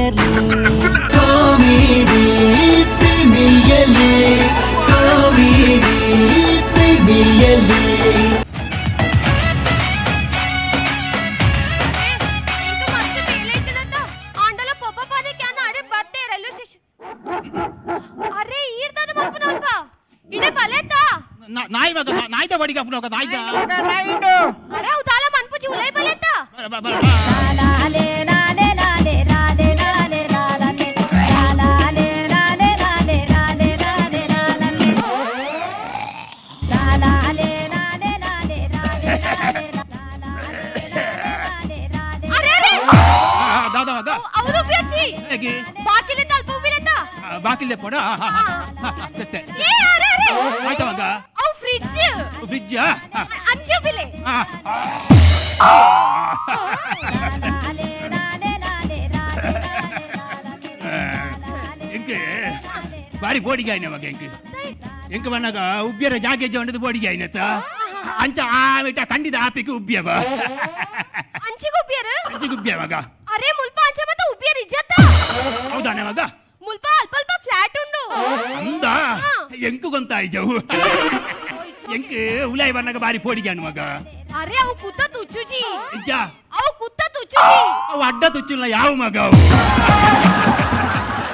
Premier League. Comedy Premier League. Comedy Premier League. ಎಂಕ್ ಮಸ್ತ್ ಬೇಲೆ ಇತ್ತದಂತ ಆಂಡಲ ಪೊಪ್ಪ ಪದಕ್ಕೆ ಅನ್ನ ಅಡೆ ಬತ್ತೆ ರೈಲ್ವೆ ಸ್ಟೇಷನ್. ಅರೆ ಈರ್ದದ ಮಲ್ಪನ ಅಲ್ಪ ಇಡೆ ಬಲೆತ. ನಾಯಿ ಮಗ ನಾಯ್ದ ಬಡಿಗೆ ಅಪ್ಪನ ಮಗ ನಾಯ್ದ. ಅರೆ ಉದಾಲ ಮನ್ಪುಚಿ ಉಲೈ ಬಲೆತ. ಬರ ಬರ ಬರ. ಲಾಲೆ ಲಾಲೆ ಲಾಲೆ ಲಾಲೆ ಲಾಲೆ ಲಾಲನೆ ಲಾಲೆ ಲಾಲೆ ಲಾಲೆ ಲಾಲೆ ಲಾಲೆ ಲಾಲನೆ ಲಾಲೆ ಲಾಲೆ ಲಾಲೆ ಲಾಲೆ ಲಾಲೆ ಲಾಲೆ ಲಾಲೆ. ಅರೆ ಅರೆ. ದಾದ ಮಗ. ಅವರು ಉಪಿಯಚ್ಚಿ. ಹೇಗೆ? ಬಾಕಿಲಿಂದ ಅಲ್ಪ ಉಬ್ಬಿಲೆತ. ಬಾಕಿಲ್ದೆ ಪೋಡ. ತೆತ್ತೆ. ಏ ಅರೆ ಅರೆ. ಆಯ್ತಾ ಮಗ. ಅವು ಫ್ರಿಡ್ಜ್. ಫ್ರಿಜ್. ಅಂಚು ಬಿಲೆ. ಲಾಲೆ ಲಾಲೆ ಲಾಲೆ ಲಾಲೆ ಲಾಲನೆ. ಎಂಕೆ ಬಾರಿ ಬೋಡಿಗೆ ಆಯ್ನ ಮಗ ಎಂಕ್ ಎಂಕ್ ಬನ್ನಾಗ ಉಬ್ಬಿಯರ ಜಾಗೆ ಜೊಂಡದ ಬೋಡಿಗೆ ಆಯ್ನತ್ತ ಅಂಚ ಆ ಬಿಟ್ಟ ಕಂಡಿದ ಆಪಿಗೆ ಉಬ್ಬಿಯವ. ಅಂಚಿಗೆ ಉಬ್ಬಿಯರು. ಅಂಚಿಗೆ ಉಬ್ಬಿಯ ಮಗ. ಅರೆ ಮುಲ್ಪ ಅಂಚ ಮತ್ತೆ ಉಬ್ಬಿಯರ್ ಇಜ್ಜತ್ತ. ಹೌದಾನೆ ಮಗ. ಮುಲ್ಪ ಅಲ್ಪ ಅಲ್ಪ ಫ್ಲಾಟ್ ಉಂಡು. ಅಂದ ಎಂಕು ಗೊಂತಾಯ್ಜವು ಎಂಕ್ ಉಲಾಯಿ ಬನ್ನಾಗ ಬಾರಿ ಪೋಡಿಗೆ ಆಯ್ನ ಮಗ. ಅರೆ ಅವು ಕುತ್ತ ತುಚ್ಚುಜಿ. ಇಜ್ಜ. ಅವು ಕುತ್ತ ತುಚ್ಚುಜಿ. ಅವು ಅಡ್ಡ ತುಚ್ಚಿಲ್ಲ ಯಾವ ಮಗ ಅವು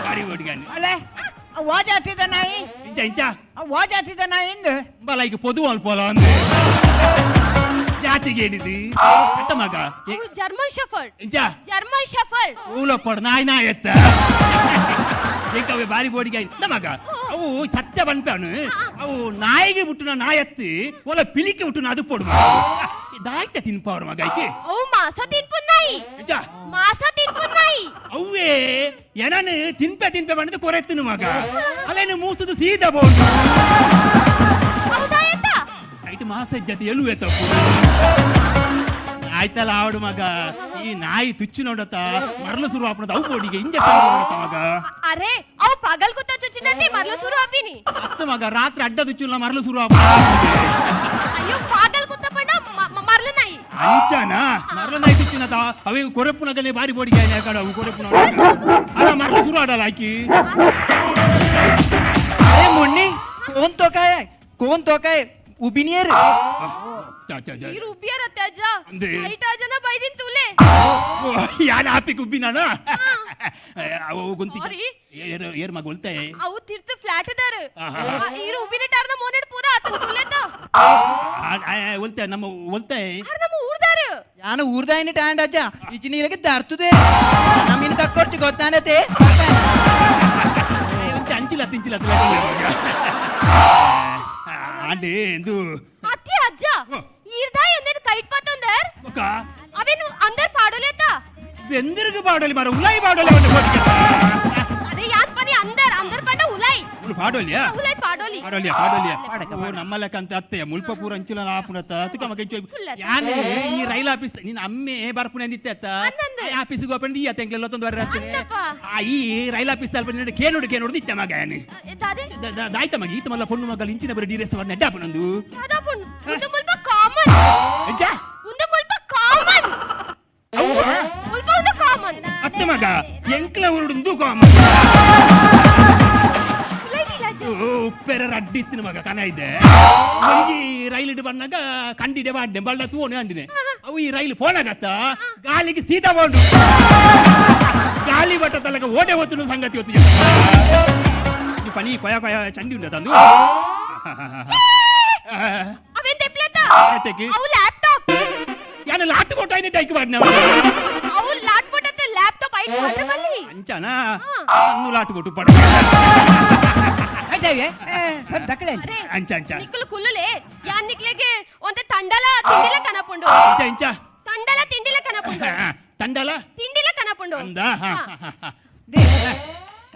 ಬಾರಿ ಬೋಡಿಗೆ ಆಯ್ನ. ಅಲೆ ವಾ ಜಾತಿದ ನಾಯಿ. ಇಂಚ ಇಂಚ. ವಾ ಜಾತಿದ ನಾಯಿ ಇಂದು. ಬಲ ಈಗ ಪೊದು ಅಲ್ಪೋಲ ಅಂದೆ ಜಾತಿಗೆ ಏನಿದು ಅತ್ತ ಮಗ. ಅವು ಜರ್ಮನ್ ಶೆಫರ್ಡ್. ಇಂಚ. German shepherd. ಊಲಪ್ಪಡ್ ನಾಯಿ ನಾಯಿ ಎತ್ತ ಎಂಕವೆ ಬಾರಿ ಬೋಡಿಗೆ ಆಯ್ತು ಮಗ. ಅವು ಸತ್ಯ ಬನ್ಪವನು ಅವು ನಾಯಿಗೆ ಬಿಟ್ಟು ನಾಯತ್ತಿ ಒಲ ಪಿಲಿಕೆ ಬಿಟ್ಟು ಅದು ಪೊಡು ದಾಯ್ತ ತಿನ್ಪವ್ರ ಮಗ ಐಕೆ. ಅವು ಮಾಸ ತಿನ್ಪುನ್ ನಾಯಿ. ಇಂಚ. ಮಾಸ ತಿನ್ಪುನ್ ನಾಯಿ. ಅವ್ವೇ ಏನನು ತಿನ್ಪೆ ತಿನ್ಪೆ ಬಂದದ್ದು ಕೊರೆತ್ತನು ಮಗ ಅಲ್ಲೇನು ಮೂಸುದು ಸೀದಾ ಬೋದು. ಹೌದಾ ಎತ್ತ. ಐಟ್ ಮಾಸ ಜೊತೆ ಎಲುವೆ ತಪ್ಪು ಆಯ್ತಲ್ಲ ಆವಡು ಮಗ. ಈ ನಾಯಿ ತುಚ್ಚು ನೋಡತ್ತ ಮರಳು ಶುರು ಆಪಣದ ಅವು ಬೋಡಿಗೆ ಇಂಜೆಕ್ಷನ್ ನೋಡತ್ತ ಮಗ. ಅರೆ ಅವು ಪಗಲ್ ಕುತ್ತ ಚುಚ್ಚಿನಂತೆ ಮರಳು ಶುರು ಆಪಿನಿ. ಅತ್ತ ಮಗ ರಾತ್ರಿ ಅಡ್ಡ ತುಚ್ಚುಲ್ಲ ಮರಳು ಶುರು ಆಪ. ಅಯ್ಯೋ ಪಾಗಲ್ ಕುತ್ತ ಪಂಡ ಮರಳು ನಾಯಿ. ಅಂಚನ ಮರಳು ನಾಯಿ ತುಚ್ಚಿನತ ಅವೆ ಕೊರೆಪ್ಪುನಗನೆ ಬಾರಿ ಬೋಡಿಗೆ ಆಯ್ನ ಅವು ಕೊರೆಪ್ಪುನ ಅಲ್ಲ ಮರಳು ಶುರು ಆಡಲ್ಲ ಆಕಿ. अरे मुन्नी कोण तो काय कोण तो काय उभी नाही रे. ಚಾ, ಚಾ, ಚಾ. ಈರು ಉಬ್ಬಿಯರ ಅಜ್ಜ. ಅಂದೆ. ಐಟ ಜನ ಬೈದಿನ್ ತುಲೆ. ಓ, ಯಾನ್ ಆಪಿಗೆ ಉಬ್ಬಿನಾನ ಅವು ಗುಂತಿ. Sorry. ಏರ್ ಏರ್ ಮಗ ಒಲ್ತೆ. ಅವು ತಿರ್ತು ಫ್ಲಾಟ್ ಇದಾರ. ಆಹಾ. ಈರು ಉಬ್ಬಿನ ಟಾರ್ನ ಮೋನೆಡ್ ಪೂರ ಆತನ್ ತುಲೆತ. ಒಲ್ತೆ ನಮ್ಮ ಒಲ್ತೆ. ಆರ್ ನಮ್ಮ ಊರ್ದಾರ. ಯಾನ ಊರ್ದಾಯಿನ ಟ್ಯಾಂಡ್ ಅಜ್ಜ ಇಜ್ಜಿ ನೀರಿಗೆ ದರ್ತದೆ ನಮ್ಮಿನ ತಕ್ಕೊರ್ಚಿ ಗೊತ್ತಾನತೆ. ಒಂತೆ ಅಂಚಿಲ ತಿಂಚಿಲ ಆಂಡಿ ಎಂದು. ಅತ್ತಿ ಅಜ್ಜ. ಓ. ಈರ್ದ ಎಂದೇನು ಕೈಟ್ ಪತ್ತೊಂದರ್. ಒಕ್ಕ. ಅವೇನು ಅಂದರ್ ಪಾಡೋಲೆತ. ಬೆಂದಿರುಗು ಬಾಡೋಲಿ ಮಾರ ಉಲಾಯಿ ಬಾಡೋಲಿ ಒಂದು ಬೋಡಿಗೆ. ಅರೆ ಯಾನ್ ಪನಿ ಅಂದರ್ ಅಂದರ್ ಪಂಡ ಉಲೈ. ಉಳು ಪಾಡೋಲಿಯಾ. ಉಲೈ ಪಾಡೋಲಿ. ಪಾಡೋಲಿಯಾ ಪಾಡೋಲಿಯಾ. ಓ ನಮ್ಮ ಲೆಕ್ಕ ಅಂತ ಅತ್ತೆಯ ಮುಲ್ಪ ಪೂರ ಅಂಚಿಲ ಆಪುನತ್ತ ತುಕ ಮಗ ಇಂಚು. ಹುಲ್ಲತ್ತ. ಯಾನ್ ಈ ರೈಲ್ ಆಫೀಸ್ ನೀನ್ ಅಮ್ಮೆ ಬರ್ಪುನೆ ಅಂದಿತ್ತೆ ಅತ್ತ. ಅಂದಂದೆ. ಆಫೀಸಿಗೆ ಹೋಗ್ಕೊಂಡು ಈ ಅತ್ತೆಂಗ್ಲೆಲ್ಲ ತಂದು ಬರ್ರ. ಅಂದಪ್ಪ. ಆ ಈ ರೈಲ್ ಆಫೀಸ್ ತಲ್ಪ ಕೇನೋಡು ಕೇನೋಡು ಇತ್ತ ಮಗ ಯಾನ್. ದಾದೆ. ದಾಯ್ತ ಮಗ ಈತ ಮಲ್ಲ ಪೊಣ್ಣು ಮಗಲ್ ಇಂಚಿನ ಬರ ಡೀರೆಸ್ ವರ್ಣ ಅಡ್ಡಾಪುನಂದು. ದಾದಾಪುನ್ ಉಂದು ಮುಲ್ಪ ಕಾಮನ್. ಎಂಚ. ಉಂದು ಮುಲ್ಪ ಕಾಮನ್. ಮುಲ್ಪ ಉಂದು ಕಾಮನ್. ಅತ್ತೆ ಮಗ ಎಂಕ್ಲ ಊರುಡು ಕಾಮ. ಉಲೈ ದಿಲ್ಲ ಅಜ್ಜ. ಉಪ್ಪೆರ ರಡ್ಡಿತ್ತಿನ ಮಗ ಕನ ಇದೆ ಒಂಜಿ ರೈಲ್ ಇಡು ಬನ್ನಾಗ ಕಂಡಿಡೆ ಬಾಡ್ಡೆ ಬಳ್ಳ ತೂವಣೆ ಅಂಡಿನೆ ಅವು ಈ ರೈಲು ಪೋನಾಗತ್ತ ಗಾಲಿಗೆ ಸೀದಾ ಬೋಂಡು ಗಾಲಿ ಬಟ್ಟ ತಲಕ ಓಡೆ ಹೊತ್ತು ಸಂಗತಿ ಹೊತ್ತು ಈ ಪನಿ ಕೊಯ ಕೊಯ ಚಂಡಿ ಉಂಡ ತಂದು. ಅವೇನ್ ತೆಪ್ಲೆತ. ಆಯ್ತಕ್ಕೆ. ಅವು ಲ್ಯಾಪ್ಟಾಪ್. ಯಾನ ಲಾಟ್ ಕೊಟ್ಟ ಟೈಕ್ ಬಾಡ್ನ. ಅವು ಲಾಟ್ ಕೊಟ್ಟತ್ತೆ ಲ್ಯಾಪ್ಟಾಪ್ ಐಟ್ ಮಾತ್ರ ಬಲ್ಲಿ. ಅಂಚನ ಅಂದು ಲಾಟ್ ಕೊಟ್ಟು ಪಡ. ಆಯ್ತಾವೆ ದಕ್ಕಳೆ. ಅರೆ ಅಂಚ ಅಂಚ. ನಿಕ್ಕಲು ಕುಲ್ಲುಲೆ ಯಾನ್ ನಿಕ್ಲೆಗೆ ಒಂತೆ ತಂಡಲ ತಿಂಡಿಲ ಕನಪುಂಡು. ಅಂಚ ಇಂಚ. ತಂಡಲ ತಿಂಡಿಲ ಕನಪುಂಡು. ತಂಡಲ ತಿಂಡಿಲ ಕನಪುಂಡು. ಅಂದ.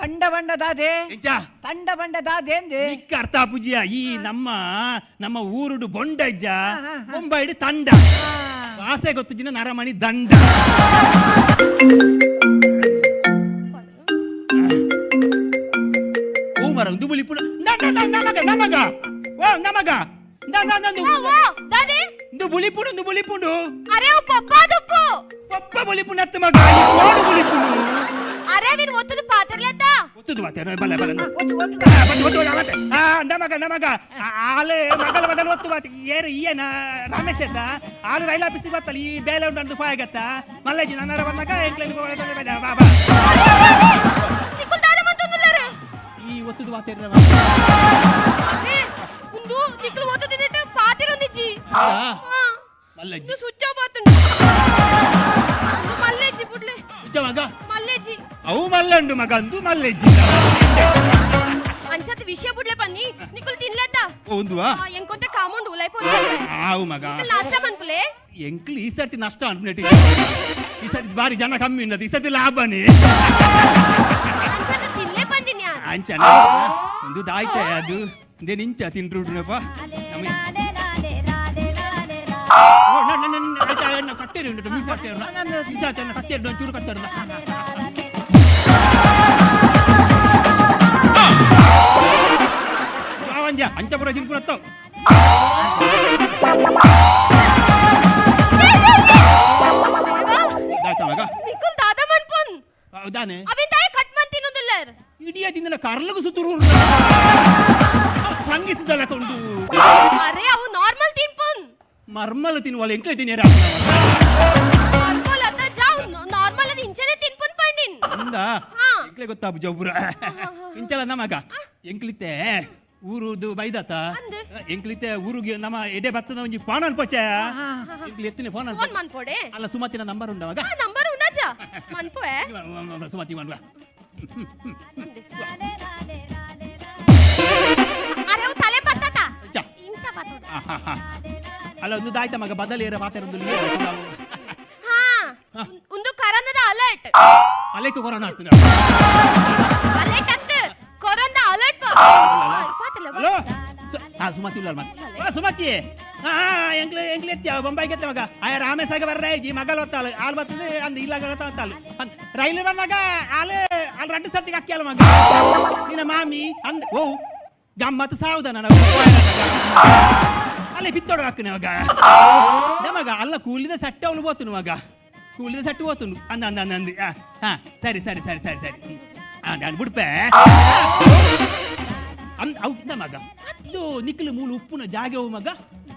ತಂಡ ಬಂಡ ದಾದೆ. ಇಂಚ. ತಂಡ ಬಂಡ ದಾದೆ ಅಂದೆ. ನಿಕ್ಕ ಅರ್ಥ ಪೂಜ್ಯ ಈ ನಮ್ಮ ನಮ್ಮ ಊರುಡು ಬೊಂಡ ಇಜ್ಜ ಬೊಂಬೈಡು ತಂಡ ಆಸೆ ಗೊತ್ತು ಜಿನ ನರಮಣಿ ದಂಡ. ಹೂ ಮರ ದುಬುಲಿ ಪುಡ ನಮಗ ನಮಗ ಓ ನಮಗ ಓ ಓ ದಾದೆ. ಬುಲಿಪುಂಡು ದುಬುಲಿಪುಂಡು. ಅರೆ ಅವು ಪಪ್ಪ ದುಪ್ಪು. ಪಪ್ಪ ಬುಲಿಪುಂಡು ಅತ್ತ ಮಗ ಈ ಕೋಡು ಬುಲಿಪುಂಡು. ಅರೆ ಅರೆ ಅವೇನು ಒತ್ತದು ಪಾತ್ರಲತ್ತ. ಒತ್ತುದು ಮಾತೇನು ಬಲ್ಲ ಬಲ್ಲ. ಒತ್ತು, ಒತ್ತು. ನಮಗ ನಮಗ ಆಲು ಮಗಲ ಮಗಲ ಒತ್ತು ಮಾತು ಏರು ಏನ ರಮೇಶ್ ಎತ್ತ ಆಲು ರೈಲ್ ಆಫೀಸಿಗೆ ಬತ್ತಲ್ಲ ಈ ಬೇಲೆ ಉಂಟು ಅಂದು ಪಾಯಗತ್ತ ಮಲ್ಲೇಜಿ ನನ್ನರ ಬಂದಾಗ ಎಂಕ್ಲೆನ್ ಬಾ ಬಾ. ನಿಕುಲ್ ದಾದ ಮಂತೊಂದುಲ್ಲಾರೆ? ಈ ಒತ್ತುದು ಮಾತೇರು. ಅರೆ ಉಂದು ನಿಕುಲ್ ಒತ್ತುದಿನಿಟ್ಟು ಪಾತಿರೊಂದಿಜ್ಜಿ. ಹಾ. ಹಾ. ಮಲ್ಲೇಜಿ. ಉಂದು ಸುಚ್ಚ ಬಾತುಂಡು. ಉಂದು ಮಲ್ಲೇಜಿ ಬುಡ್ಲೆ. ಉಚ್ಚ ಮಗ. ಮಲ್ಲೇಜಿ. ಅವು ಮಲ್ಲಂಡು ಮಗ ಅಂದು ಮಲ್ಲೇಜಿ. ಅಂಚತ್ ವಿಷಯ ಬುಡ್ಲೆ ಪನ್ನಿ, ನಿಕುಲ್ ತಿನ್ಲೆತ್ತ? ಒಂದುವಾ. ಎಂಕೊಂತೆ ಕಾಮೌಂಡ್ ಉಲೈಪೋದು. ಆವು ಮಗ. ನಿಕುಲ್ ನಾಷ್ಟ ಮನ್ಪುಲೆ. ಎಂಕ್ಲು ಈ ಸರ್ತಿ ನಷ್ಟ ಅನ್ಪಿನೆಟ್ಟಿ, ಈ ಸರ್ತಿ ಬಾರಿ ಜನ ಕಮ್ಮಿ ಉನ್ನದು, ಈ ಸರ್ತಿ ಲಾಭನೇ. ಅಂಚತ್ ತಿನ್ಲೆ ಪಂದಿನಿ ಯಾನ್. ಅಂಚನ ಒಂದು ದಾಯ್ತೆ ಅದು ಇಂದೇನು ಇಂಚ ತಿಂಟ್ರುಡ್ನಪ್ಪ ನಮಗೆ. ಓ, ನ- ನ- ನ- ಆಯ್ತು, ಆಯ್ತು, ಕಟ್ಟೇರಿ ಉಂಟು ಮೀಸ ಹಾಕ್ತೇರು ಮೀಸ ಹಾಕ್ತೇನೆ ಕತ್ತೇರು ಒಂಚೂರು ಕತ್ತೇರು. ಆವಂದ್ಯ ಅಂಚಪುರ ಜಿಂಪುರತ್ತವ್. ದಾಯ್ತಾ ಮಗ? ನಿಕುಲ್ ದಾದ ಮನ್ಪುನ್? ಹೌದಾನೆ. ಅವೇನ್ ತಾಯಿ ಕಟ್ ಮಂತಿನೊಂದುಲ್ಲಾರ್? ಇಡಿಯ ತಿಂದಿನ ಕರ್ಲಗು ಸುತ್ತೂರು ಸಂಗಿಸಿದಲ್ಲ ಕೊಂಡು. ಅರೆ ಅವು ನಾರ್ಮಲ್ ತಿನ್ಪುನ್. ಮರ್ಮಲ ತಿನ್ನುವಲ್ಲ ಎಂಕ್ಲೆ ತಿನ್ನಿರ. ನಾರ್ಮಲ್ ಅತ್ತ ಜಾವ್, ನಾರ್ಮಲ್ ಅದು ಇಂಚನೆ ತಿನ್ಪುನ್ ಪಂಡಿನ್. ಅಂದ. ಹಾ. ಎಂಕ್ಲೆ ಗೊತ್ತಾಬು ಜಬ್ಬುರ ಇಂಚಲ ನಮಗ ಎಂಕ್ಲಿತ್ತೆ ಊರುದು ಬೈದಾತ. ಅಂದ್. ಎಂಕ್ಲಿತ್ತೆ ಊರಿಗೆ ನಮ್ಮ ಎಡೆ ಬತ್ತದ ಒಂಜಿ ಫೋನ್ ಅನ್ಪೋಚ ಎಂಕ್ಲಿ ಎತ್ತಿನ ಫೋನ್ ಫೋನ್ ಮನ್ಪೋಡೆ. ಅಲ್ಲ, ಸುಮತಿನ ನಂಬರ್ ಉಂಡವಾಗ. ಆ ನಂಬರ್ ಉಂಡಾಚ ಮನ್ಪುವೆ. ಸುಮತಿ ಮನ್ವ. ಅರೆ ಅವು ತಲೆ ಪತ್ತಾತ. ಚ. ಇಂಚ ಪತ್ತದ. ಅಲ್ಲ, ಒಂದು ದಾಯ್ತ ಮಗ ಬದಲು ಏರ ಮಾತಾಡೋದು. ಹಾ, ಉಂದು ಕರೋನಾದ ಅಲರ್ಟ್. ಅಲೆಕ್ಕು ಕೊರೋನಾ ಆಗ್ತದೆ. ಅಲರ್ಟ್ ಅತ್ತ, ಕೊರೋನಾ ಅಲರ್ಟ್ ಪಾತಲ್ಲ. ಹಲೋ, ಹಾ ಸುಮತಿ ಉಳ್ಳಾರ ಮತ್ತೆ ಹಾ ಸುಮತಿ ಹಾ ಎಂಕ್ಲೆ ಎಂಕ್ಲೆ ಎತ್ತಿ ಬೊಂಬಾಯಿಗೆ ಎತ್ತ ಮಗ ಆಯ ರಾಮೇಶಾಗ ಬರ್ರ ಜಿ ಮಗಲ್ ಹೊತ್ತಾಳು ಆಲ್ ಬರ್ತದೆ ಅಂದ್ ಇಲ್ಲ ತಾಳು ಅಂದ್ ರೈಲು ಮಗ ಆಲ್ ಆಲ್ ರಡ್ಡು ಸರ್ತಿಗೆ ಅಕ್ಕಿಯಲ್ಲ ಮಗ ನಿನ್ನ ಮಾಮಿ ಅಂದ್ ಓ ಗಮ್ಮತ್ತು ಸಾವುದ ನನ್ನ ಅಲ್ಲೇ ಬಿತ್ತೋಡು ಹಾಕುನ ಮಗ ನಮಗ ಅಲ್ಲ ಕೂಲಿದ ಸಟ್ಟೆ ಅವಳು పోతును ಮಗ ಕೂಲಿದ ಸಟ್ಟು పోతును ಅಂದ ಅಂದ ಅಂದ ಅಂದ್ ಹಾ ಹಾ ಸರಿ ಸರಿ ಸರಿ ಸರಿ ಸರಿ ಹಾ ನಾನು ಬಿಡ್ಪೆ ಅಂದ್ ಅವು ಮಗ ಇದು ನಿಕ್ಲು ಮೂಲು ಉಪ್ಪುನ ಜಾಗೆ ಅವು ಮಗ.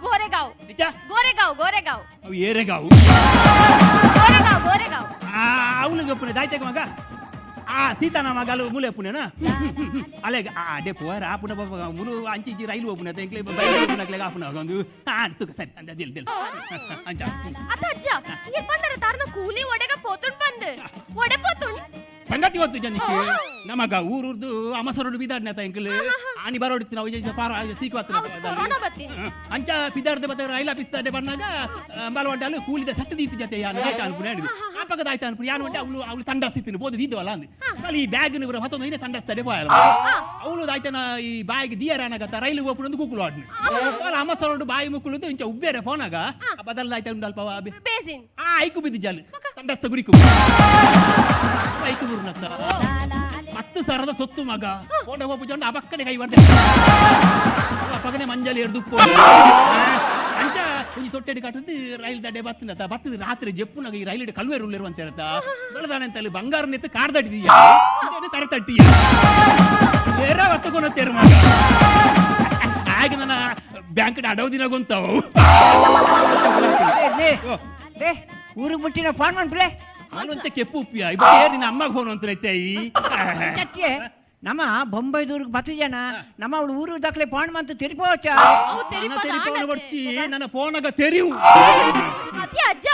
ಗೋರೆಗಾವ್. ನಿಜ. ಗೋರೆಗಾವ್ ಗೋರೆಗಾವ್. ಅವು ಏರೆಗಾವು. ಗೋರೆಗಾವ್ ಗೋರೆಗಾವ್. ಆ ಅವನಿಗೆ ಉಪ್ಪುನ ದಾಯ್ತಾಗ ಮಗ ಆ ಸೀತಾನ ಮಗ ಅಲ್ಲಿ ಮೂಲೆ ಉಪ್ಪುನೇನಾ ಅಲ್ಲೇ ಆ ಅಡೆ ಪೋರ ಆಪುನ ಬಾಬಾ ಮುಲು ಅಂಚಿ ರೈಲು ಹೋಗುನ ಎಂಕ್ಲೆ ಬೈಲು ಹೋಗುನಕ್ಲೆ ಆಪುನ ಒಂದು ಆ ತುಕ ಸರಿ ಅಂದ ದಿಲ್ ದಿಲ್ ಅಂಚ. ಅತ್ತ ಅಜ್ಜ, ಏನ್ ಪಂಡರ ತಾರನ ಕೂಲಿ ಒಡೆಗ ಪೋತುಂಡ್ ಬಂದ್ ಒಡೆ ಪೋತುಂಡ್. ಸಂಗತಿ ಗೊತ್ತು ಜನಕ್ಕೆ ನಮಗ ಊರೂರ್ದು ಅಮಸರುಡು ಬಿದಾಡ್ನ ಎಂಕಲ್ ಆನಿ ಬರೋಡಿತ್ತು ನಾವು ಸೀಕು. ಹೌದು, ಕೊರೋನಾ ಬತ್ತೀನಿ. ಅಂಚ ಪಿದಾರ್ದ ಬತ್ತ ರೈಲ್ ಆಫೀಸ್ ದಾಡೆ ಬಂದಾಗ ಬಲವಂಡಾಲು ಕೂಲಿದ ಸಟ್ಟು ದೀತಿ ಜೊತೆ ಯಾನು ಆಯ್ತು ಅನ್ಪುಣ ಹೇಳಿದ್ರು ಆಪಗದ ಆಯ್ತು ಅನ್ಪುಣ ಯಾನು ಉಂಟೆ ಅವಳು ಅವಳು ತಂಡಸ್ತಿತ್ತು ಬೋದು ದೀದವಲ್ಲ ಅಂದ್ ಅಲ್ಲಿ ಈ ಬ್ಯಾಗ್ ಇವರ ಮತ್ತೊಂದು ಇನ್ನೇ ತಂಡಸ್ತಾರೆ ಪೋಯಲ್ಲ ಅವಳು ಆಯ್ತನ ಈ ಬಾಯಿಗೆ ದಿಯರ ಅನಾಗತ್ತ ರೈಲು ಹೋಗ್ಬಿಡು ಕೂಕುಲು ಆಡ್ನು ಅಮಸರುಡು ಬಾಯಿ ಮುಕ್ಕುಳುದು ಇಂಚ ಉಬ್ಬೇರೆ ಫೋನಾಗ ಬದಲಾಯ್ತ ಉಂಡು ಅಲ್ಪ ಬೇಸಿನ್. ಆ ಐಕು ಬಿದ್ದು ಜಾಲು ತಂಡಸ್ತ ಗುರಿಕು ಐಕು ಬುರುನತ್ತ 10,000ದ ಸೊತ್ತು ಮಗ ಫೋಟ ಹೋಗು ಜೊಂಡ ಅಬಕ್ಕಡೆ ಕೈ ಬರ್ದೆ ಪಗನೆ ಮಂಜಲಿ ಎರ್ದು ಅಂಚ ಒಂಜಿ ತೊಟ್ಟೆಡಿ ಕಟ್ಟದು ರೈಲ್ ದಡ್ಡೆ ಬತ್ತಿನತ ಬತ್ತದ ರಾತ್ರಿ ಜಪ್ಪುನಾಗ ಈ ರೈಲಿಡೆ ಕಲ್ವೇರು ಉಳ್ಳಿರುವಂತ ಹೇಳ್ತಾ ಬೆಳದಾನೆ ಅಂತ ಅಲ್ಲಿ ಬಂಗಾರ ನೆತ್ತು ಕಾರ್ ತಟ್ಟಿದೀಯ ತರ ತಟ್ಟಿ ಏರ ಬತ್ತಕೊನ ತೇರು ಮಗ ಆಗ ನನ್ನ ಬ್ಯಾಂಕ್ ಅಡವು ದಿನ ಗೊಂತಾವು. They they ಊರಿಗೆ ಬಿಟ್ಟಿನ ಫೋನ್ ಮನ್ಪುಲೆ. ಹಾಲಂತ ಕೆಪ್ಪು ಉಪ್ಪಿಯ ಇಬ್ಬ ನಿನ್ನ ಅಮ್ಮಗೆ ಫೋನ್ ಅಂತ ಐತೆ ಈ. ಚಟ್ಟಿ ನಮ್ಮ ಬೊಂಬೈದೂರಿಗೆ ಬತ್ತು ಜನ ನಮ್ಮ ಅವಳು ಊರು ದಾಖಲೆ ಫೋನ್ ಮಂತು ತಿರುಪೋಚ. ಅವು ನನ್ನ ತೆರಿಪದ. ತೆರಿಪವನ ಬರ್ಚಿ ನನ್ನ ಫೋನಾಗ ತೆರಿವು. ಅತಿ ಅಜ್ಜ,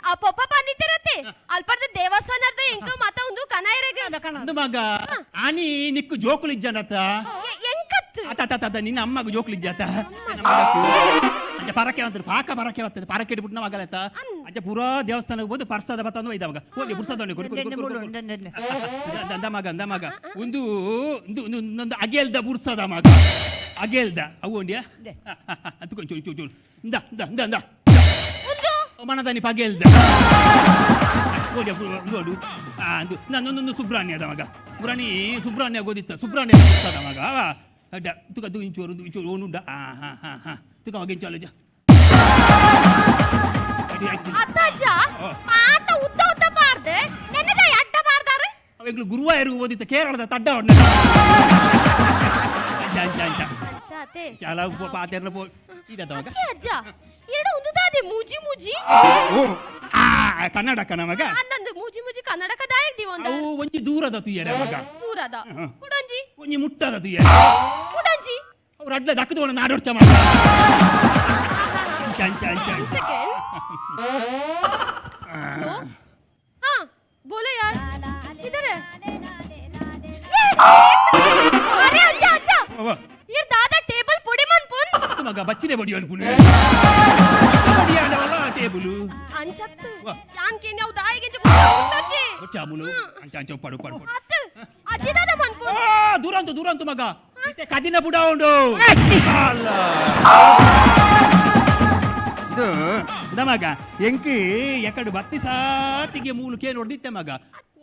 ಆ ಪಪ್ಪ ಬಂದಿತ್ತಿರತ್ತೆ ಅಲ್ಪರ್ದ ದೇವಸ್ಥಾನದ ಎಂಕ ಮತ ಒಂದು ಕನ ಇರಗ. ಅಂದು ಮಗ ಆನಿ ನಿಕ್ಕು ಜೋಕುಲು ಇಜ್ಜನತ. ಎಂಕತ್ತು? ಆತ ಆತ ಆತ ನಿನ್ನ ಅಮ್ಮಗ ಜೋಕುಲು ಇಜ್ಜಾತ ಅಂಚ ಪರಕೆ ಅಂತಾರೆ ಪಾಕ ಪರಕೆ ಬರ್ತದೆ ಪರಕೆ ಇಟ್ಬಿಟ್ಟು ನಾವು ಆಗಲತ್ತ ಅಂಚ ಪೂರಾ ದೇವಸ್ಥಾನಕ್ಕೆ ಹೋದು ಪರ್ಸದ ಬತ್ತಂದು ಒಯ್ದ ಮಗ ಹೋಗಿ ಬುರ್ಸದ ಅಂದ ಮಗ ಅಂದ ಮಗ ಒಂದು ಒಂದು ಒಂದು ಅಗೇಲ್ದ ಬುರ್ಸದ ಮಗ ಅಗೇಲ್ದ ಅವು ಒಂಡಿಯಾ ಅಂತಕೊಂಡು ಚೂರು ಚೂರು ಚೂರು ಇಂದ ಇಂದ ಇಂದ ಇಂದ ಮನದಾನಿ ಪಗೇಲ್ದ ಓಡಿ ನೋಡು ಅಂದು ನನ್ನೊಂದೊಂದು ಸುಬ್ರಾಣ್ಯದ ಮಗ ಸುಬ್ರಾಣಿ ಸುಬ್ರಾಣ್ಯ ಗೋದಿತ್ತ ಸುಬ್ರಾಣ್ಯ ಬುರ್ಸದ ಮಗ ಅಡ್ಡ ತುಕ ದು ಇಂಚೂರು ಇಂಚೂರು ಓನುಂಡ ಆ ಹಾ ಹಾ ಹಾ ತುಕ ಅವಾಗ ಇಂಚು ಅಲ್ಲಜ. ಅತ್ತ ಅಜ್ಜ, ಮಾತ ಉದ್ದ ಉದ್ದ ಬಾರ್ದು ನೆನ್ನದ ಅಡ್ಡ ಬಾರ್ದಾರ. ಅವೆಂಗ್ಳು ಗುರುವಾಯೂರಿಗೆ ಓದಿತ್ತ ಕೇರಳದ ತಡ್ಡ ಉಂಡು. ಅಂಚ ಅಂಚ ಅಂಚ. ಅಂಚ ಅತೆ. ಚಾಲ ಪಾತೆರ್ನ ಪೋ ಇದತ್ತ ಮಗ. ಅತ್ತೆ ಅಜ್ಜ, ಎರಡು ಒಂದುದಾದೆ ಮೂಜಿ ಮೂಜಿ. ಓ ಆ ಕನ್ನಡಕ್ಕ ನಮಗ. ಅನ್ನಂದು ಮೂಜಿ ಮೂಜಿ ಕನ್ನಡಕ ದಾಯಕ್ ದಿವಂದ. ಅವು ಒಂಜಿ ದೂರದ ತುಯ್ಯರ ಮಗ. ದೂರದ. ಹ. ಕುಡಂಜಿ. ಒಂಜಿ ಮುಟ್ಟದ ತುಯ್ಯರ. ಕುಡಂಜಿ. ಅವ್ರು ಅಡ್ಲ ದಕ್ಕದು ನಾಡೊಡ್ಚ ಮಗ. ಅಂಚ ಅಂಚ ಅಂಚ ಒಂದ್ ಅಂಚ. ಸೆಕೆಂಡ್. ಹಲೋ, ಹಾ ಬೋಲೋ, ಯಾರ್ इधर है? ये, अरे ಅಜ್ಜ ಅಜ್ಜ. ಅವ್ವ. ಇರ್ ದಾದಾ ಟೇಬಲ್ ಪೊಡಿ ಮನ್ಪುನ್. ಅತ್ತು ಮಗ, ಬಚ್ಚಿನೆ ಬಡಿ ಅನ್ಪುನು ಬಡಿಯಾಡವಲ್ಲ ಟೇಬಲ್. ಅಂಚತ್ತು. ವಾ. ಯಾನ್ ಕೇನ್ ಅವು ದಾಯಿಗೆ ಗುತ್ತೊಚ್ಚಿ. ಚಾಮುಲು ಅಂಚ ಅಂಚ ಪಡು ಪಡು ಪಡು. ಅತ್ತು ಅಜ್ಜಿ ದಾದಾ ಮನ್ಪುನ್. ಆ, ದೂರಂತು ದೂರಂತು ಮಗ, ಇತ್ತೆ ಕದಿನ ಬುಡ ಉಂಡು ಅಲ್ಲ. ಇದು ಇಂದ ಮಗ, ಎಂಕ್ ಎಕಡು ಬತ್ತಿ ಸಾತಿಗೆ ಮೂಲು ಕೇನ್ ಹೊಡೆದಿತ್ತೆ ಮಗ.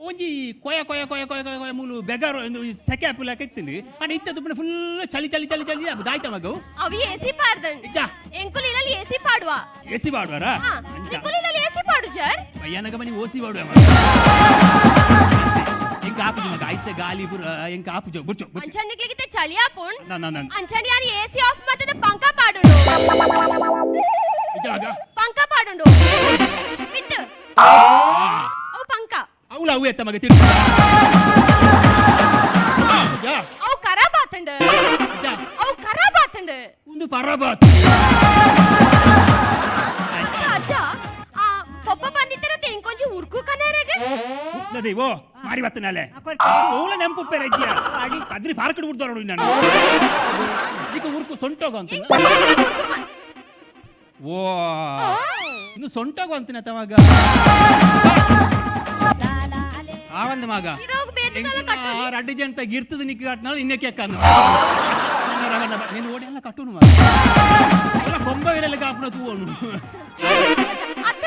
ಒಂಜಿ ಕೊಯ ಕೊಯ ಕೊಯ ಕೊಯ ಕೊಯ ಕೊಯ ಮೂಲು ಬೆಗರು ಒಂದು ಸೆಕೆ ಅಪ್ಪುಲಾಕ ಇತ್ತಿನಿ ಅಂಡ್ ಇತ್ತೆ ತುಪ್ಪನ ಫುಲ್ ಚಳಿ ಚಳಿ ಚಳಿ ಚಳಿ ಅಬ್ಬು ದಾಯ್ತ ಮಗು. ಅವಿ ಎಸಿ ಪಾಡ್ದನ್. ಇಜ್ಜ. ಎಂಕುಲ್ ಇಲ್ಲಲ್ಲಿ ಎಸಿ ಪಾಡುವ. ಎಸಿ ಬಾಡುವಾರ? ಹಾ. ನಿಕುಲ್ ಇಲ್ಲಲ್ಲಿ ಎಸಿ ಪಾಡು ಜರ್. ಪಯ್ಯನಗ ಮನಿ ಓಸಿ ಬಾಡುವ ಮಗ. ಎಂಕ್ ಆಪುಜು ಮಗ, ಐತೆ ಗಾಲಿ ಪುರ ಎಂಕ್ ಆಪುಜು ಬುರ್ಚು ಬುರ್ಚು. ಅಂಚಣ್ಣಿಗ್ಲಿಗಿತ್ತೆ ಚಳಿ ಆಪುಣ್. ನಾ ನಾ ನಾ ಅಂಚಣಿ ಯಾನ್ ಎಸಿ ಆಫ್ ಮತ್ತದ ಪಂಕ ಪಾಡುಂಡು. ಇಜ್ಜ ಮಗ. ಪಂಕ ಪಾಡುಂಡು ಮಿತ್ ಅವು ಪಂಕ. అవులు అవు ఎత్త మగ తిరుగు. ಅವು ಖರಾಬ್ ಆತಂಡು. ಅವು ಖರಾಬ್ ಆತಂಡು. ಒಂದು ಪರಬಾತ್. ಅಜ್ಜ ಅಜ್ಜ, ಆ ಪಪ್ಪ ಬಂದಿತ್ತರ ತೆಂಕೊಂಜಿ ಉರ್ಕು ಕನೇರೆಗೆ. ದೇವೋ ಮಾರಿ ಬತ್ತನಾಲೆ. ಓಲ ನೆಂಪು ಪೆರಜ್ಜಿಯ ಕದ್ರಿ ಪಾರ್ಕಡ್ ಬಿಡ್ತಾರ ನೋಡಿ ನಾನು ಈಗ ಉರ್ಕು ಸೊಂಟೋಗ ಅಂತ. ಓ, ಇನ್ನು ಸೊಂಟೋಗ ಅಂತಿನ ತಮಗ ಆ ಒಂದು ಮಗ. ಇರೋಗ್ ಬೇತದಲ್ಲ ಕಟ್ಟೋಲಿ. ರಡ್ಡು ಜನ ಗಿರ್ತದ ನಿಕ್ಕಿ ಕಟ್ನಾಳು ಇನ್ನೇ ಕೇಕ್ಕನ್ನು ನೀನು ಓಡಿ ಎಲ್ಲ ಕಟ್ಟುನು ಮಗ. ಎಲ್ಲ ಕೊಂಬ ವಿರಲ್ಲ ಕಾಪುನ ತೂವನು. ಅತ್ತ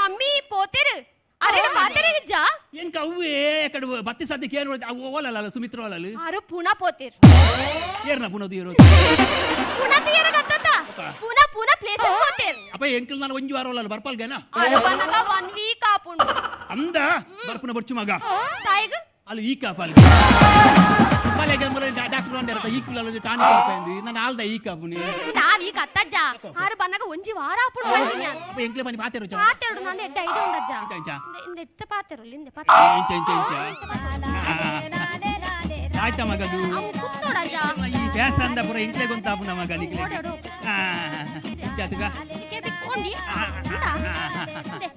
ಮಮ್ಮಿ ಪೋತೆರು ಅರೆ ಪಾತೆರೆ ಜಾ. ಎಂಕ ಅವ್ವೇ ಎಕಡೆ ಬತ್ತಿ ಸದ್ಯಕ್ಕೆ ಏನು ಅವು ಓಲಲ್ಲ ಸುಮಿತ್ರ ಓಲಲ್ಲ. ಆರು ಪೂನಾ ಪೋತೆರು. ಏರ್ನ ಪುನದು ಏರೋ. ಪೂನಾ ತುಯರ ಗತ್ತತ್ತ ಪೂನಾ ಪೂನಾ ಪ್ಲೇಸ್ ಪೋತೆರು. ಅಪ್ಪ ಎಂಕಲ್ ನಾನು ಒಂಜಿ ವಾರ ಓಲಲ್ಲ ಬರ್ಪಲ್ಗೇನ. ಆರು ಬನ್ನಗ 1 ವೀಕ್ ಆಪುಂಡು. ಅಂದ ಬರ್ಪುನ ಬರ್ಚು ಮಗ. ತಾಯಿಗ್ ಅಲ್ಲಿ ಈ ಕಾಪ ಅಲ್ಲಿ ಡಾಕ್ಟರ್ ಅಂದಾರ ಈ ಕುಲ ಟಾನಿಕ್ ಹಾಕಂದು ನಾನು ಆಲ್ದ ಈ ಕಾಪುನಿ. ಆ ವೀಕ್ ಅತ್ತಜ್ಜ, ಆರು ಬನ್ನಗ ಒಂಜಿ ವಾರ ಆಪುಂಡು ಪಂಡಿನಿ ಯಾನ್. ಅಪ್ಪ ಎಂಕ್ಲೆ ಬನ್ನಿ ಪಾತೆರು ಚ. ಪಾತೆರುಡು ನನ್ನ ಎಡ್ಡೆ ಐಡಿಯಾ ಉಂಡಜ್ಜ. ಇಂಚ ಇಂಚ. ಇಂದ ಎತ್ತ ಪಾತೆರು ಇಂದ ಪಾತೆರು. ಇಂಚ ಇಂಚ ಇಂಚ. ಆಯ್ತಾ ಮಗದು. ಅವು ಕುತ್ತೋಡಜ್ಜ. ಈ ಫ್ಯಾಸಂದ ಪುರ ಇಂಕ್ಲೆ ಗೊಂತಾಪುನ ಮಗ ನಿಕ್ಲೆ. ಓಡೋಡು. ಇಂಚಾತುಗ. ಕೆಬಿಕೊಂಡಿ ಉಂಟಾ ಇಂದೆ.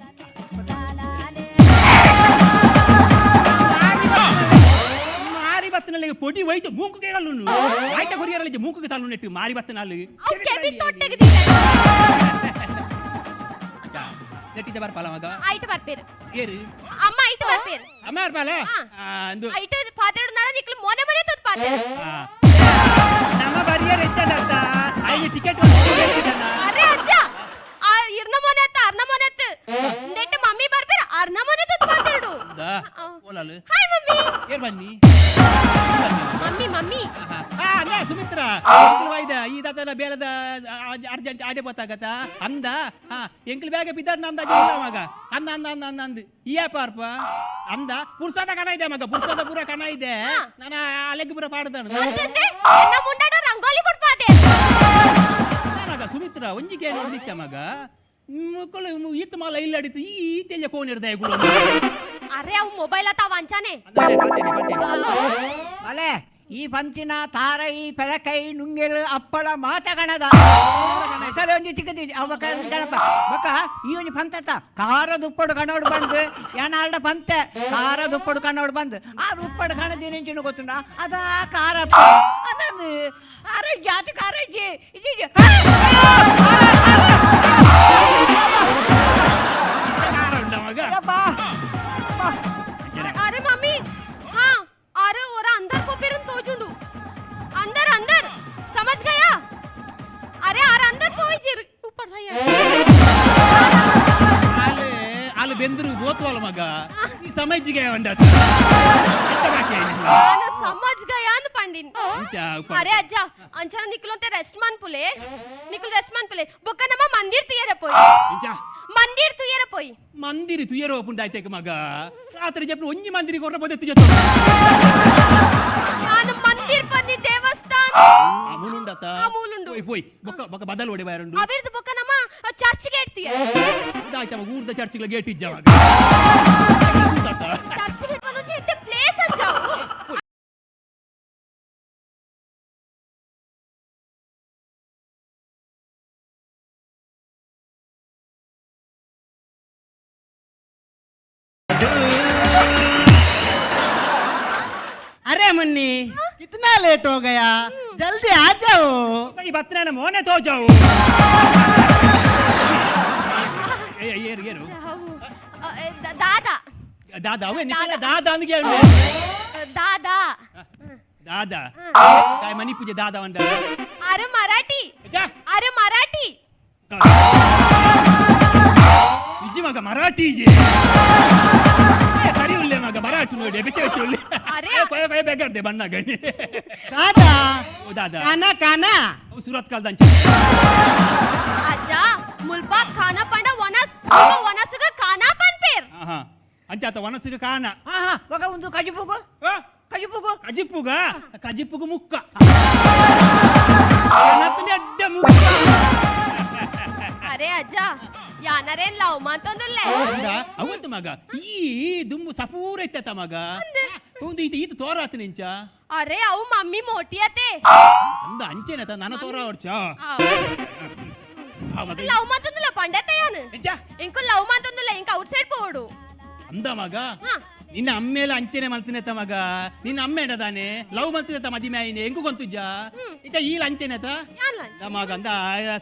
ಮಾರಿ ಬತ್ತನಲ್ಲಿ ಪೊಡಿ ಹೋಯ್ತು ಮೂಕು ಕೇಳಲು ಆಯ್ತಾ ಕೊರಿಯರಲ್ಲಿ ಮೂಕುಗೆ ತಲ್ಲು ನೆಟ್ಟು ಮಾರಿ ಬತ್ತನಲ್ಲಿ. ಅವು ಕೆಬಿ ತೊಟ್ಟೆಗೆ ದೀನ. ನೆಟ್ಟಿದ್ದ ಬರ್ಪಲ ಮಗ. ಐಟ್ ಬರ್ಪೇರು. ಏರು? ಅಮ್ಮ ಐಟ್ ಬರ್ಪೇರು. ಅಮ್ಮ ಬರ್ಪಲ. ಹಾ. ಅಂದು. ಐಟ್ ಪಾತೆರುಡು ನಾನ ನಿಕ್ಲು ಮೊನೆ ಮೊನೆ ತೂತ್ ಪಾತೆರು. ನಮ್ಮ ಬರಿಯರ್ ಹೆಚ್ಚದ ಐದು ಟಿಕೆಟ್. ಅರೆ ಅಜ್ಜ, ಆ ಇರ್ನ ಮೊನೆ ಅತ್ತ ಅರ್ನ ಮೊನೆ ಅತ್ತ ನೆಟ್ ಮಮ್ಮಿ ಬರ್ಪೇರು ಅರ್ನ ಮೊನೆ ತೂತ್ ಪಾತೆರುಡು. ಓಲಲು. Hi mummy. ಏರ್ ಬನ್ನಿ. Mummy mummy. ಅಂದ ಸುಮಿತ್ರ ಎಂಕಲ್ ವಾಯ್ದ ಈ ದಾತನ ಬೇಲದ ಅರ್ಜೆಂಟ್ ಆಡೆ ಗೊತ್ತಾಗತ್ತ ಅಂದ. ಹಾ, ಎಂಕಲ್ ಬ್ಯಾಗ ಬಿದ್ದಾರ ನಂದ ಇಲ್ಲ ಮಗ. ಅಂದ ಅಂದ ಅಂದ ಅಂದ ಅಂದ್ ಈ ಪಾರ್ಪ ಅಂದ ಪುರ್ಸದ ಕಣ ಇದೆ ಮಗ, ಪುರ್ಸದ ಪೂರ ಕಣ ಇದೆ. ನಾನು ಅಲೆಗ್ ಪೂರ ಪಾಡ್ದಾನು. ಅಂತಂದೆ ಎನ್ನ ಮುಂಡಾಡ ರಂಗೋಲಿ ಬಿಡ್ಪಾತೆ. ಮಗ ಸುಮಿತ್ರ ಒಂಜಿಗೆ ನೋಡಿತ್ತ ಮಗ ಮುಕ್ಕಳು ಈತ ಮಾಲ ಇಲ್ಲ ಅಡಿತು ಈ ಈತೆಲ್ಲ ಕೋನ್ ಹಿಡ್ದ. ಅರೆ ಅವು ಮೊಬೈಲ್ ಆತ ವಂಚಾನೆ. ಅಲೆ ಈ ಪಂತಿನ ತಾರೈ ಪೆರಕೈ ನುಂಗೆಲು ಅಪ್ಪಳ ಮಾತ ಗಣದ ಹೆಸರು ಒಂಜಿ ತಿಕ್ಕದಿ ಅವ ಗಣಪ ಬಕ್ಕ ಈ ಒಂಜಿ ಪಂತತ ಖಾರ ದುಪ್ಪಡು ಕಣ್ಣೋಡು ಬಂದು ಏನಾಲ್ಡ ಪಂತೆ ಖಾರ ದುಪ್ಪಡು ಕಣ್ಣೋಡು ಬಂದು ಆ ದುಪ್ಪಡು ಕಣದಿನ ಗೊತ್ತುಂಡ ಅದಾ ಖಾರಪ್ಪ ಅದೊಂದು ಆರೋಗ್ಯ ಆತ ಆರೋಗ್ಯ. ಮಗ. अरे मम्मी, हाँ अरे और अंदर को फिर तोजुंडू अंदर अंदर समझ गया. अरे अरे अंदर పోయి ऊपर था यार. ಆಲೆ ಆಲು ಬೆಂದರು ಬೋತ್ವಾಲ ಮಗ ಈ ಸಮಜ್ಜಿಗೆ ಉಂಡ. ನಾನು समझ गया ಅಂತ పండిನ್. ಅರೆ ಅಜ್ಜ, ಅಂಚನ ನಿಕ್ಲು ಅಂತ ರೆಸ್ಟ್ ಮನ್ಪುಲೆ, ನಿಕ್ಲು ರೆಸ್ಟ್ ಮನ್ಪುಲೆ. ಬೊಕ್ಕ ನಮ್ಮ ಮಂದಿರ್ ತುಯರ ಪೋಯ್. ಮಂದಿರ್ ತುಯರ ಪೋಯಿ. ಮಂದಿರಿ ತುಯರ ಓಪುಂಡ ಆಯ್ತೇಕ ಮಗ. ರಾತ್ರಿ ಜಪ್ಪ ಒಂಜಿ ಮಂದಿರಿ ಕೊರ್ನ ಪೊದೆತ್ತು ಜೊತೆ. ನಾನು ಮಂದಿರ್ ಪಂದಿ ದೇವಸ್ಥಾನ. ಆ ಮೂಲುಂಡತ? ಆ ಮೂಲುಂಡು. ಪೋಯ್ ಪೋಯ್, ಬೊಕ್ಕ ಬೊಕ್ಕ ಬದಲ್ ಒಡೆ ಬಾರುಂಡು. ಅವಿರ್ದು ಬೊಕ್ಕ ನಮ್ಮ ಚರ್ಚ್ ಗೇಟ್ ತುಯರ. ಆಯ್ತ ಮಗ, ಊರ್ದ ಚರ್ಚ್ಗಳ ಗೇಟ್ ಇಜ್ಜ ಮಗ. ಚರ್ಚ್ ಗೇಟ್ ಪನ್ನುಂಚಿ ಎಡ್ಡೆ ಪ್ಲೇಸ್ ಅಜ್ಜಾವು. अरे मुन्नी, कितना लेट हो गया, जल्दी आ जाओ. ಈ ಬತ್ತನ ಮೋನೆ ತೋಜಾವು. ಏರು ಏರು. ಅವು, ದಾದಾ. ದಾದಾ, ಅವೇ ನಿಖಿಲ ದಾದಾ ಅಂದ್ ಕೇಳು. ದಾದಾ. ದಾದಾ ಕಾಯ್ ಮನಿ ಪೂಜೆ ದಾದಾ ಅಂದ. ಅರೆ ಮರಾಠಿ. ಅರೆ ಮರಾಠಿ. ಇಜ್ಜಿ ಮಗ, ಮರಾಠಿ ಇಜ್ಜಿ. ಸರಿ ಉಲ್ಲೆ ಮಗ, ಮರಾಠಿ ನೋಡಿ ಬೆಚ್ಚ ಬೆಚ್ಚ ಉಲ್ಲೆ. ಅರೆ. ಕೊಯ ಕೊಯ ಬೇಗಾರ್ದೆ ಬಣ್ಣ ಗಣಿ. दादा. ಓ ದಾದಾ. काना काना. ಅವು ಸೂರತ್ ಕಾಲ್ದಂಚ. ಅಜ್ಜ, ಮುಲ್ಪ ಖಾನ ಪಂಡ ವನಸ್ ವನಸುಗ ಖಾನಾ ಪನ್ಪೇರ್. ಆಹಾ, ಅಂಚಾತ ವನಸ್ಸಿಗೆ ಕಾನ. ಹಾ ಹಾ, ಬೊಕ ಉಂದು ಕಜಿಪುಗು? ಆ? ಕಜಿಪುಗು. ಕಜಿಪ್ಪುಗ, ಕಜಿಪ್ಪುಗು ಮುಕ್ಕ ನತ್ತನೆ ಅಡ್ಡ ಮುಕ್ಕ. ಅರೆ ಅಜ್ಜ, ಯಾನರೇನ್ ಲವ್ ಮಂತೊಂದುಲ್ಲೆ? ಹೌದಾ? ಅವಂತ ಮಗ, ಈ ದುಂಬು ಸಪೂರ ಇತ್ತ ಮಗ. ಒಂದು ಈತ ಈತ ತೋರಾತ ನಿಂಚ. ಅರೆ, ಅವು ಮಮ್ಮಿ ಮೋಟಿ ಅತೆ. ಅಂದ ಅಂಚೆನತ ನನ್ನ ತೋರ ವರ್ಚ. ಲವ್ ಮಂತೊಂದುಲ್ಲ ಪಂಡತೆ ಯಾನು. ಎಂಚ? ಇಂಕು ಲವ್ ಮಂತೊಂದುಲ್ಲ, ಇಂಕ ಔಟ್ ಸೈಡ್ ಪೋಡು. ಅಂದ ಮಗ. ಹಾ. ನಿನ್ನ ಅಮ್ಮೇಲ ಅಂಚೆನೆ ಮಲ್ತಿನೆತ್ತ ಮಗ. ನಿನ್ನ ಅಮ್ಮ ತಾನೆ ಲವ್ ಮಲ್ತಿನೆತ್ತ, ಮದಿಮೆ ಆಯಿನೆ ಎಂಕು ಗೊಂತುಜ್ಜ. ಇತ್ತ ಈಲ ಅಂಚೆನೆತ. ಯಾನ್ ಲಂಚ? ಮಗ, ಅಂದ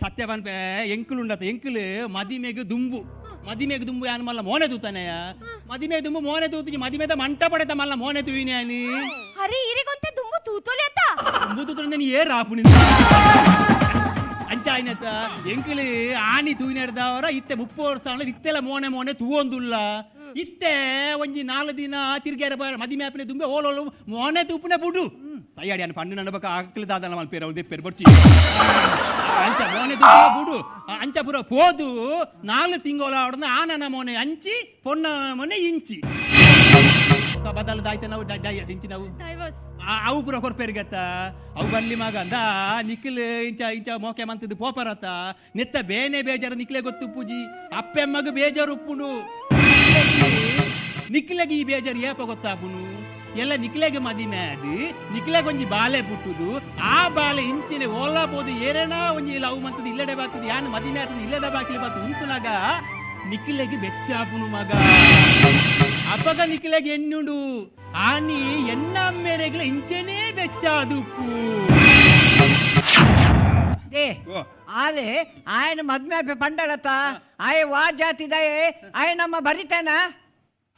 ಸತ್ಯ ಪನ್ಪೆ, ಎಂಕುಲು ಉಂಡತ, ಎಂಕುಲು ಮದಿಮೆಗ್ ದುಂಬು, ಮದಿಮೆಗ್ ದುಂಬು ಯಾನ್ ಮಲ್ಲ ಮೋನೆ ತೂತಾನೆಯ. ಮದಿಮೆ ದುಂಬು ಮೋನೆ ತೂತಿಜಿ, ಮದಿಮೆದ ಮಂಟ ಪಡೆತ ಮಲ್ಲ ಮೋನೆ ತೂಯಿನೆ ಯಾನಿ. ಅರೆ, ಈರಿಗೊಂತೆ ದುಂಬು ತೂತೊಲಿ ಅತ್ತ. ದುಂಬು ತೂತುಂಡ ನೀ ಏರ್ ಆಪುನಿ ಅಂಚ ಆಯ್ನತ. ಎಂಕುಲು ಆನಿ ತೂಯಿನೆಡ್ದವರ ಇತ್ತೆ 30 ವರ್ಷ ಆಂಡ ಇತ್ತೆಲ ಮೋನೆ ಮೋನೆ ತೂವೊಂದುಲ್ಲ. ಇತ್ತೆ ಒಂಜಿ 4 ದಿನ ತಿರ್ಗ್ಯಾರ ಬಾರ ಮದಿಮೆ ಆಪಿನ ದುಂಬೆ ಓಲೋಲು ಮೋನೆ ತೂಪುನೆ ಬುಡು. ಸೈಯಾಡಿ ಅನ್ನ ಪಣ್ಣು ನನ್ನ ಬಕ ಆಕಲಿ ದಾದನ ಮಲ್ಪೇರ ಅವ್ರು ದೆಪ್ಪೇರು ಬೊರ್ಚಿ. ಅಂಚ ಮೋನೆ ತೂಪುನ ಬುಡು. ಅಂಚ ಪುರ ಪೋದು 4 ತಿಂಗಳ ಆವಡ್ನ ಆನನ ಮೋನೆ ಅಂಚಿ, ಪೊನ್ನ ಮೋನೆ ಇಂಚಿ ಬದಲದಾಯ್ತ. ನಾವು ಇಂಚಿ ನಾವು ಡೈವರ್ಸ್. ಅವು ಪೂರ ಕೊರ್ಪೇರು ಗತ್ತ. ಅವು ಬಲ್ಲಿ ಮಗ. ಅಂದ ನಿಖಿಲ್ ಇಂಚ ಇಂಚ ಮೋಕೆ ಮಂತದ್ದು ಪೋಪರತ್ತ ನೆತ್ತ ಬೇನೆ ಬೇಜಾರು ನಿಕ್ಲೆ ಗೊತ್ತು ಪೂಜಿ. ಅಪ್ಪೆಮ್ಮಗ ಬೇಜಾರು ಉಪ್ಪುಂಡು. ನಿಕ್ಲೆಗೆ ಈ ಬೇಜಾರು ಏಪ ಗೊತ್ತಾಪುನು? ಎಲ್ಲ ನಿಕ್ಲೆಗೆ ಮದಿಮೆ ಅದು ನಿಕ್ಲೆಗೆ ಒಂಜಿ ಬಾಲೆ ಪುಟ್ಟುದು. ಆ ಬಾಲೆ ಇಂಚಿನ ಓಲಾ ಬೋದು ಏರೇನಾ ಒಂಜಿ ಲವ್ ಮಂತದ್ದು ಇಲ್ಲಡೆ ಬಾತದು, ಯಾನ್ ಮದಿಮೆ ಆತದ ಇಲ್ಲದ ಬಾಕಿಲಿ ಬಾತು ಉಂತುನಾಗ ನಿಕ್ಲೆಗೆ ಬೆಚ್ಚಾಪುನು ಮಗ. ಅಪ್ಪಗ ನಿಕ್ಲೆಗೆ ಎನ್ನುಂಡು, ಆನಿ ಎನ್ನ ಮೇರೆಗ್ಲ ಇಂಚೆನೇ ಬೆಚ್ಚಾದುಪ್ಪು. They. ಓ. ಆಲೆ ಆಯನ ಮದ್ಮೆ ಆಪೆ ಪಂಡಳತ ಆಯೆ ವಾ ಜಾತಿ ದಯೆ ಆಯೆ ನಮ್ಮ ಬರಿತಾನ?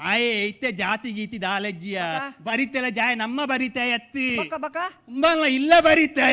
ಆಯೆ ಇತ್ತೆ ಜಾತಿ ಗೀತಿ ದಾಲಜ್ಜಿಯ. ಬರಿತೆಲ್ಲ ಜಾಯ ನಮ್ಮ ಬರಿತೆ ಎತ್ತಿ. ಬಕ್ಕ ಬಕ್ಕ. ಉಂಬಲ್ಲ ಇಲ್ಲ ಬರಿತೆ.